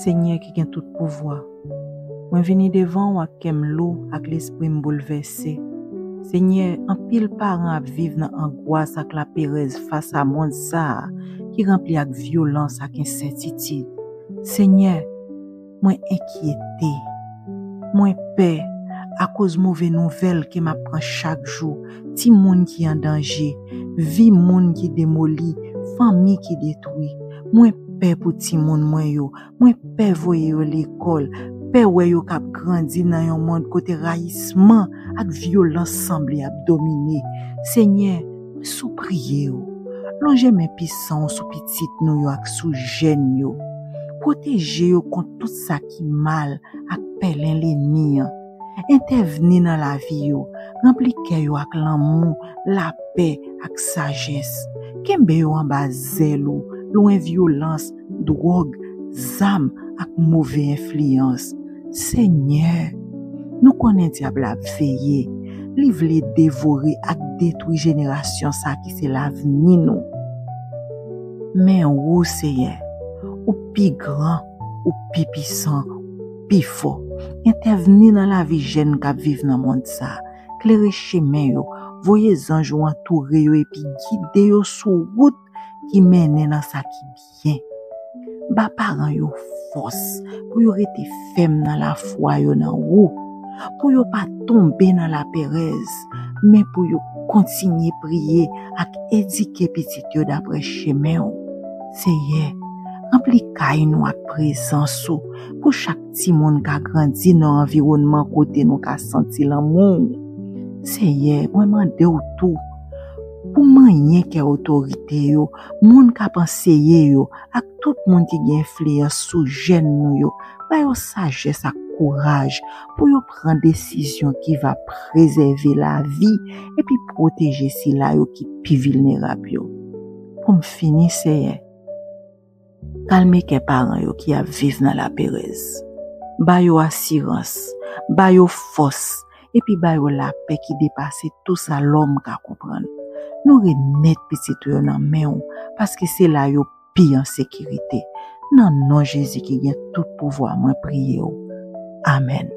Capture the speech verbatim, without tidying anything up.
Senyè ki gen tout pouvwa, mwen vini devan w ak kè m lou, ak lespri m boulvèse. Senyè, anpil paran ap viv nan angwas ak laperèz fas a mond sa a ki ranpli ak vyolans ak ensètitid. Senyè, mwen enkyete. Mwen pè akoz move nouvèl ke m ap pran chak jou, timoun ki an danje, vi moun ki demoli, fanmi ki detwi. Mwen pè pou timoun mwen yo. Mwen pè voye yo lekòl, pè wè yo k ap grandi nan yon mond kote rayisman ak vyolans sanble ap domine. Senyè, mwen sipliye w, lonje men pisan w sou pitit nou yo ak sou jèn yo. Pwoteje yo kont tout sa ki mal ak pèlen lènmi an. Entèvni nan lavi yo, ranpli kè yo ak lanmou, lapè ak sajès. Kenbe yo anba zèl ou, lwen vyolans, dwòg, zam ak move enfliyans. Senyè, nou konnen dyab la ap veye. Li vle devore ak detwi jenerasyon sa ki se lavni nou. Men ou, Senyè, ou pi gran, ou pi pisan, pi fò. Entèvni nan lavi jèn k ap viv nan mond sa a. Klere chemen yo, voye zanj ou antoure yo epi gide yo sou wout ki mennen nan sa ki byen. Ba paran yo fòs pou yo rete fèm nan lafwa yo nan ou, pou yo pa tonbe nan laperèz, men pou yo kontinye priye ak edike pitit yo dapre chemen w. Seyè, ranpli kay nou ak prezans ou pou chak timoun ka grandi nan anviwònman kote nou ka santi lanmou w. Seyè, mwen mande w tou pou manyen kè otorite yo, moun k ap anseye yo, ak tout moun ki gen enfliyans sou jèn nou yo. Ba yo sajès ak kouraj pou yo pran desizyon ki va prezève lavi epi pwoteje sila yo ki pi vilnerab yo. Pou m fini, Seyè, kalme kè paran yo ki ap viv nan laperèz. Ba yo asirans, ba yo fòs, epi ba yo lapè ki depase tou sa lòm ka konprann. Nou remèt pitit ou yo nan men w, paske se la yo pi an sekirite. Nan non Jezi ki gen tout pouvwa, mwen priye w. Amèn.